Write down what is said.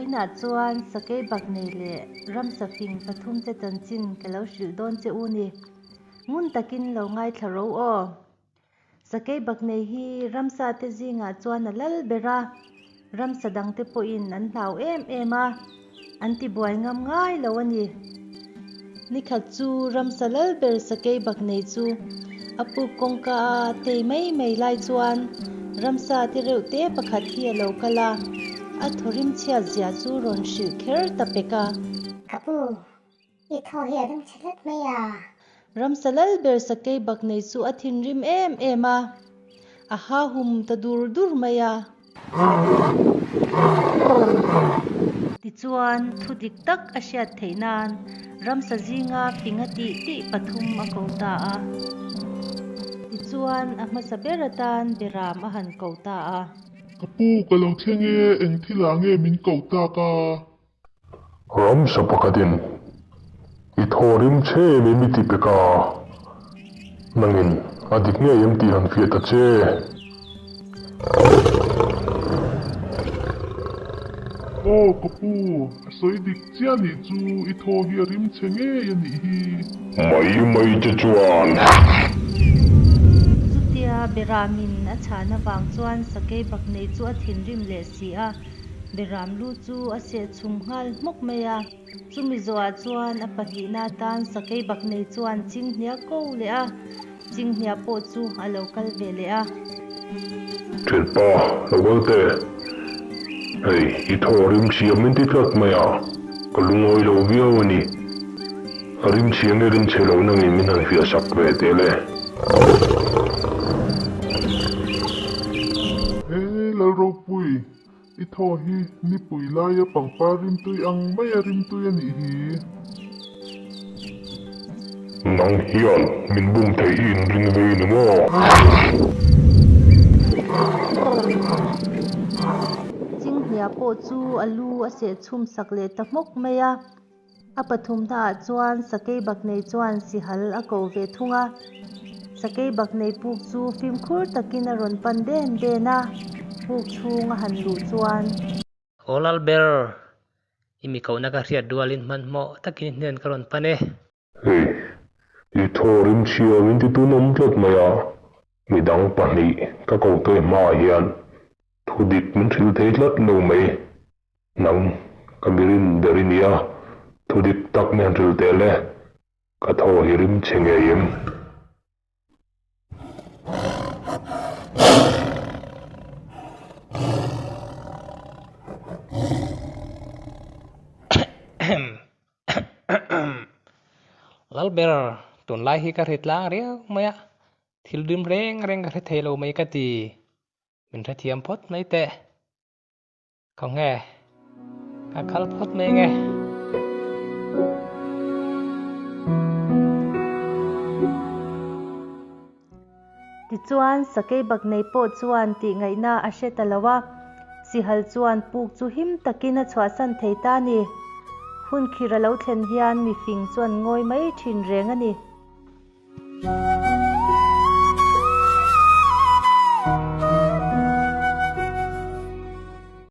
Zaninah chuan sakei baknei leh ramsa fing pathumte chanchin ka lo hrilh dawn che u ni. Ngun takin lo ngaithla ro aw. Sakei baknei hi ramsa te zingah chuan a lal ber a, ramsa dangte pawhin an hlau em em a, an tibuai ngam ngai lo a ni. Nikhat chu ramsa lal ber sakei baknei chu a puk kawngka a tei mai mai lai chuan ramsa te reuh te pakhat hi a lo kal a, a thawrim chhiat zia chu rawn hrilh kher ta pek a. Ka pu, I thaw hi a rim chhe tlat mai a. Ramsa lal ber sakei bak nei chu a thinrim em em a, a ha hum ta dur dur mai a. Tichuan, thu dik tak a hriat theih nan ramsa zinga finga tih tih pathum a ko ta a. Tichuan, a hmasa ber atan Beram a han ko ta a. Ka pu, ka lo thleng e, eng thil ah nge min koh tak a? Ramsa pakhatin i thaw rim che em em i ti pek a, nangin a dik ngei em tih han fiah ta che. Aw ka pu, a sawi dik chiah nih chu i thaw hi a rim che ngei a nih hi. Mai mai che chuan. Chutia Beramin a chhan avang chuan sakei baknei chu a thinrim leh si a. Beram lu chu a seh chhum nghal hmawk mai a, chumi zawhah chuan a pahnihna atan sakei bak nei chuan chinghnia ko leh a, chinghnia pawh chu a lo kal ve leh a. Thianpa, lo kal teh. Hei, i thaw rim chhia min ti tlat mai a, ka lungawi lo viau a ni. A rim chhia nge rim chhe lo nangin min han fiah sak ve teh le. He Lalropui, i thaw hi nipui laia pangpar rimtui ang maia rimtui a nih hi. Nang hian min bum thei i inring vei ni maw? Chinghnia pawh chu a lu a seh chhum sak leh ta hmawk mai a. A pathumnaah chuan sakei baknei chuan sihal a ko ve thung a. Sakei baknei puk chu fimkhur takin a rawn pan den den a, puk chhung a han luh chuan. Aw Lalber, i mi kohna ka hriat rualin hmanhmawh takin i hnen ka rawn pan e. Hei, i thaw rim chhia min ti tun awm tlat mai a, midang pahnih ka ko te hmaah hian thudik min hrilh thei tlat lo mai. Nang, ka mirin ber i nia, thudik tak min han hrilh teh le, ka thaw hi rim chhe ngei em? Lalber, tunlai hi ka hre tlang riau mai a, thil rim reng reng ka hre thei lo mai ka ti, min hrethiam phawt mai teh. Khaw nge? Ka kal phawt mai nge? Tichuan, sakei baknei pawh chuan tih ngaihna a hre ta lo a, sihal chuan puk chu him takin a chhuahsan thei ta a ni. Hun khir a lo thlen hian mifing chuan ngawi mai thin reng a ni.